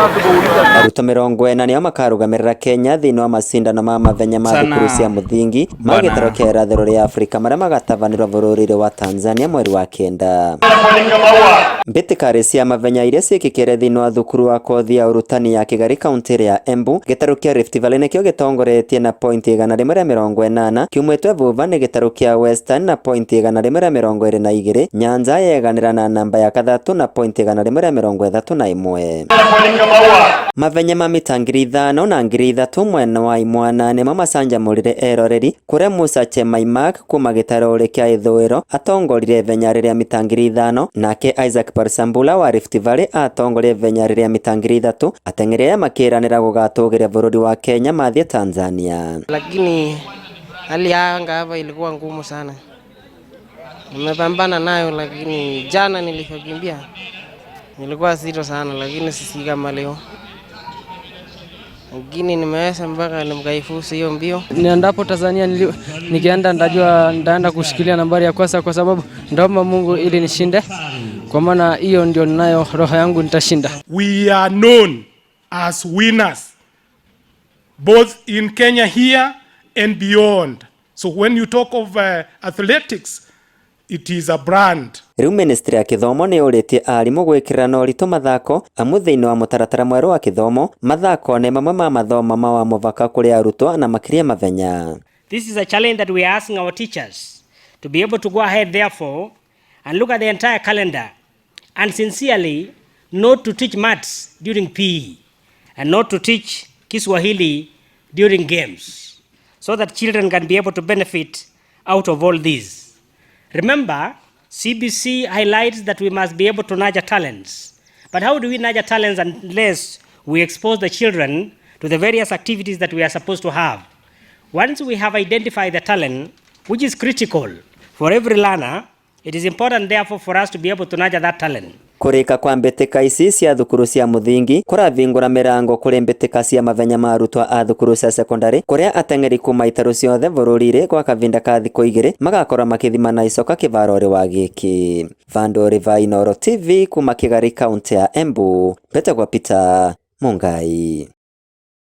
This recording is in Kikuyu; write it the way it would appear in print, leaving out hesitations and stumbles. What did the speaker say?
Arutwo 40 nĩo makarũgamĩrĩra Kenya thĩinĩ wa macindano ma mathenya ma thukuru cia Sana mũthingi ma gĩtarũ bwana kĩa irathĩro rĩa Afrika marĩa magatabanĩrwo bũrũri-inĩ wa Tanzania mweri wa 9. Mbĩtĩka cia mathenya iria ciĩkĩkĩre thĩinĩ wa thukuru wa kothi ya ũrutani ya Kĩgari kaunti ya Embu, gĩtarũ kĩa Rift Valley nĩkĩo gĩtongoretie na pointi 180, kiumĩtwe thutha nĩ gĩtarũ kĩa Western na pointi 122, Nyanza yeganĩra na namba ya kathatũ na pointi 131. Mathenya ma mita 5,000 na 3,000 mwena wa imwana nĩmo macanjamũrire eroreri kũrĩa Musa Chemaimak kuma gĩtarũ kĩa ithũĩro atongoririe ithenya rĩrĩa mita 5,000, nake Isaac Parsambula wa Rift Valley atongoria ithenya rĩrĩa mita 3,000. Ateng'eri aya makĩranĩra gũgatũgĩria bũrũri wa Kenya mathiĩ Tanzania. Lakini hali ya anga hapa ilikuwa ngumu sana, nimepambana nayo, lakini jana nilivyokimbia nilikuwa zito sana, lakini sisi kama leo, lakini nimeweza mpaka nikaifuzu hiyo mbio. Niendapo Tanzania nikienda ndajua ndaenda kushikilia nambari ya kwanza, kwa sababu ndaomba Mungu ili nishinde, kwa maana hiyo ndio ninayo roho yangu nitashinda. We are known as winners, both in Kenya here and beyond. So when you talk of athletics, it is a brand. Rĩu ministry ya gĩthomo nĩ yũrĩtie arimũ gwĩkĩrĩra na ũritũ mathako amu thĩinĩ wa mũtaratara mwerũ wa gĩthomo mathako nĩ mamwe ma mathomo ma wa mũbaka kũrĩ arutwo na makĩria mathenya. This is a challenge that we are asking our teachers to be able to go ahead, therefore, and look at the entire calendar and sincerely not to teach maths during PE and not to teach Kiswahili during games so that children can be able to benefit out of all these. Remember, CBC highlights that we must be able to nurture talents. But how do we nurture talents unless we expose the children to the various activities that we are supposed to have? Once we have identified the talent, which is critical for every learner, it is important, therefore, for us to be able to nurture that talent. Kũrĩka kwa mbĩtĩka ici cia thukuru cia mũthingi kũravingũra mĩrango kũrĩ mbĩtĩka cia mathenya ma arutwo a thukuru cia sekondari kũrĩa ateng'eri kuma itarũ ciothe bũrũri-inĩ gwa kahinda ka thikũ 2 magakorwo makĩthima na icoka kĩvaro wa gĩkĩ. Vandũ va Inooro TV kuma Kĩgari kaunti ya Embu, mbetagwo Peter Mungai.